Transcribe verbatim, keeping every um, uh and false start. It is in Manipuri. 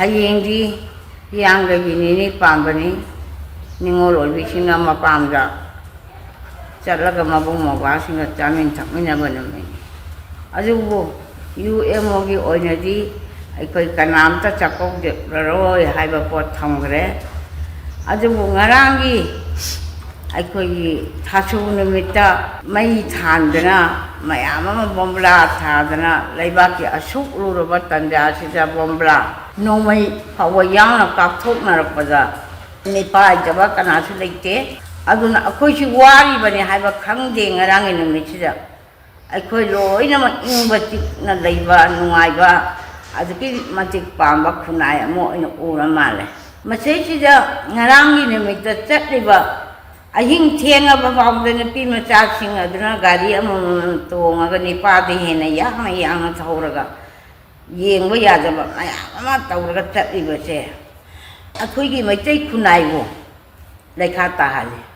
ꯍꯌꯦꯡꯗꯤ ꯍꯤꯌꯥꯡꯒꯩꯒꯤ ꯅꯤꯅꯤ ꯄꯥꯟꯕꯅꯤ꯫ ꯅꯤꯉꯣꯜ ꯑꯣꯏꯕꯤꯁꯤꯡꯅ ꯃꯄꯥꯝꯗ ꯆꯠꯂꯒ ꯃꯕꯨꯡ ꯃꯧꯄ꯭ꯋꯥꯁꯤꯡꯒ ꯆꯥꯃꯤꯟ ꯊꯛꯃꯤꯟꯅꯕ ꯅꯨꯃꯤꯠꯅꯤ꯫ ꯑꯗꯨꯕꯨ ꯌꯨ ꯑꯦꯝ ꯑꯣꯒꯤ ꯑꯣꯏꯅꯗꯤ ꯑꯩꯈꯣꯏ ꯀꯅꯥꯝꯇ ꯆꯥꯛꯀꯧꯖꯔꯔꯣꯏ ꯍꯥꯏꯕ ꯄꯣꯠ ꯊꯝꯈ꯭ꯔꯦ꯫ ꯑꯗꯨꯕꯨ ꯉꯔꯥꯡꯒꯤ ꯑꯩꯈꯣꯏꯒꯤ ꯊꯥꯁꯨ ꯅꯨꯃꯤꯠꯇ ꯃꯩ ꯊꯥꯟꯗꯅ, ꯃꯌꯥꯝ ꯑꯃ ꯕꯣꯝꯕ꯭ꯂꯥ ꯊꯥꯗꯅ, ꯂꯩꯕꯥꯛꯀꯤ ꯑꯁꯨꯛ ꯂꯨꯔꯕ ꯇꯟꯖꯥꯁꯤꯗ ꯕꯣꯝꯕ꯭ꯂꯥ ꯅꯣꯡꯃꯩ ꯐꯥꯎꯕ ꯌꯥꯎꯅ ꯀꯥꯞꯊꯣꯛꯅꯔꯛꯄꯗ ꯃꯤꯄꯥꯏꯗꯕ ꯀꯅꯥꯁꯨ ꯂꯩꯇꯦ꯫ ꯑꯗꯨꯅ ꯑꯩꯈꯣꯏꯁꯤ ꯋꯥꯔꯤꯕꯅꯤ ꯍꯥꯏꯕ ꯈꯪꯗꯦ꯫ ꯉꯔꯥꯡꯒꯤ ꯅꯨꯃꯤꯠꯁꯤꯗ ꯑꯩꯈꯣꯏ ꯂꯣꯏꯅꯃꯛ ꯏꯪꯕ ꯆꯤꯛꯅ ꯂꯩꯕ, ꯅꯨꯡꯉꯥꯏꯕ, ꯑꯗꯨꯛꯀꯤ ꯃꯇꯤꯛ ꯄꯥꯝꯕ ꯈꯨꯟꯅꯥꯏ ꯑꯃ ꯑꯣꯏꯅ ꯎꯔ ꯃꯥꯜꯂꯦ꯫ ꯃꯁꯤꯁꯤꯗ ꯉꯔꯥꯡꯒꯤ ꯅꯨꯃꯤꯠꯇ ꯆꯠꯂꯤꯕ ꯑꯍꯤꯡ ꯊꯦꯡꯉꯕ ꯐꯥꯎꯗ ꯅꯨꯄꯤ ꯃꯆꯥꯁꯤꯡ ꯑꯗꯨꯅ ꯒꯥꯔꯤ ꯑꯃꯃꯝ ꯇꯣꯡꯉꯒ ꯅꯤꯄꯥꯗ ꯍꯦꯟꯅ ꯌꯥꯡꯅ ꯌꯥꯡꯅ ꯊꯧꯔꯒ ꯌꯦꯡꯕ ꯌꯥꯗꯕ ꯃꯌꯥꯝ ꯑꯃ ꯇꯧꯔꯒ ꯆꯠꯂꯤꯕꯁꯦ ꯑꯩꯈꯣꯏꯒꯤ ꯃꯩꯇꯩ ꯈꯨꯟꯅꯥꯏꯕꯨ ꯂꯩꯈꯥ ꯇꯥꯍꯜꯂꯤ꯫